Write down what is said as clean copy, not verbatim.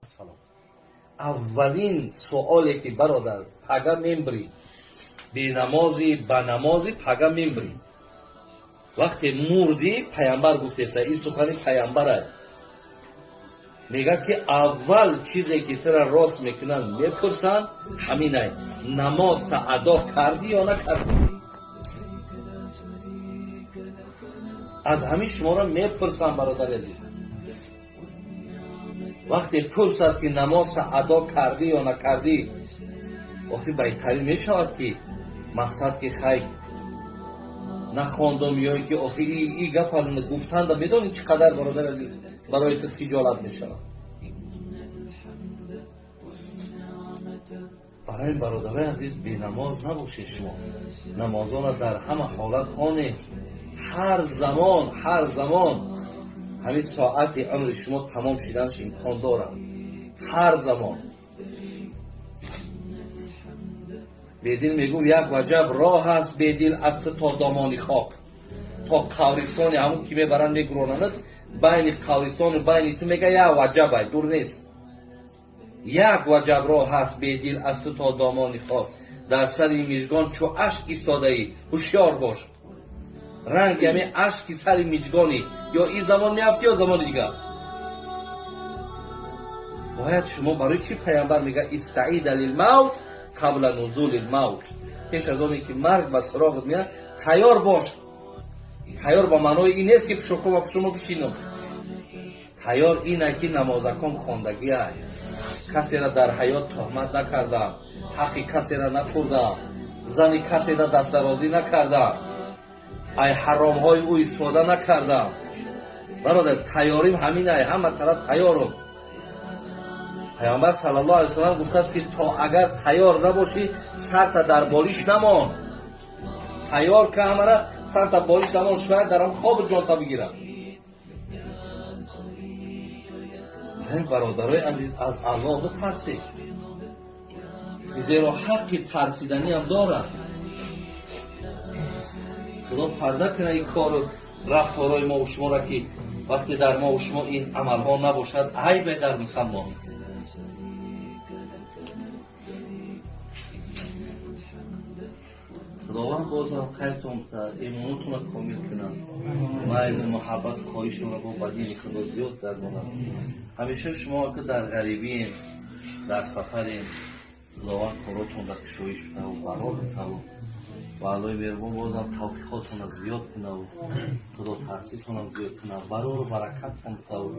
Салом. Аввалин суоле ки, бародар, пага мембрӣ, бенамозӣ, ба намозӣ пага мембрӣ. Вақте мурдӣ, паямбар гуфтеса, ин сухани паямбара, мегӯяд ки аввал чизе ки тура рост мекунанд, мепурсанд, ҳаминай: намозта адо кардӣ ё накардӣ? Аз ҳамин шуморо мепурсанд, бародари азиз. Вақте пурсад ки намозта адо кардӣ ё накардӣ, охи байтарин мешавад ки мақсад ки хай нахондум ё ки охи и гапа гуфтанда медонӣ чӣ қадар, бародари азиз, барои ту хиҷолат мешавад. Барои бародарои азиз, бенамоз набошед. Шумо намозонро дар ҳама ҳолат хонед, ҳар замон, ҳар замон ҳамин соати умри шумо тамом шиданаш имкон дорад, ҳар замон. Бедил мегӯфт: як ваҷаб роҳ аст, бедил, аз ту то домони хок, то қабристони ҳамун ки мебаранд мегуронанд, байни қабристону байни ту, мега, як ваҷабай, дур нест. Як ваҷаб роҳ аст, бедил, аз ту то домони хок, дар сари мижгон чу ашк истодаӣ, ҳушёр бош. Ранги ҳамин ашки сари миҷгонӣ, ё ин замон меафтӣ, ё замони дигар. Бояд шумо, барои чӣ паямбар мега: истаида лилмавт қабла нузули лмавт? Пеш аз оне ки марг ба суроғат меяд, тайёр бош. Тайёр ба маънои ин нест ки пушоко ба пушомо бишинам. Тайёр ина ки намозаком хондагиай, касера дар ҳаёт туҳмат накардам, ҳаққи касера нахӯрдам, зани касера дастдарозӣ накардам, ай ҳаромҳои ӯ истифода накардам. Бародар, тайёрим ҳаминай, ҳама тараф тайёрум. Паёмбар саллаллоҳу алайҳи васаллам гуфтааст ки то агар тайёр набошӣ, сарта дар болиш намон. Тайёр ка ҳамара, сарта болиш намон, шояд дар ҳам хобу ҷонта бигирам. Бародарои азиз, аз Аллоҳ битарсед, зеро ҳаққи тарсиданиам дорад. Худо парда кунад ин кору рафторои мову шуморо, ки вақте дар мову шумо ин амалҳо набошад, айбе дар мусалмон. Худованд бозам хайртон кунад, имонотонро комил кунад, майлу муҳаббату хоҳишонро бо ба дини Худо зиёд гардонад. Ҳамеша шумо ки дар ғарибием, дар сафарем, Худованд коротонро кушоиш битаву барор битаву ва Аллоҳи меҳрубон бозам тавфиқотонро зиёд кунаву худотарситонам зиёд кунад, барору баракаттон битаву.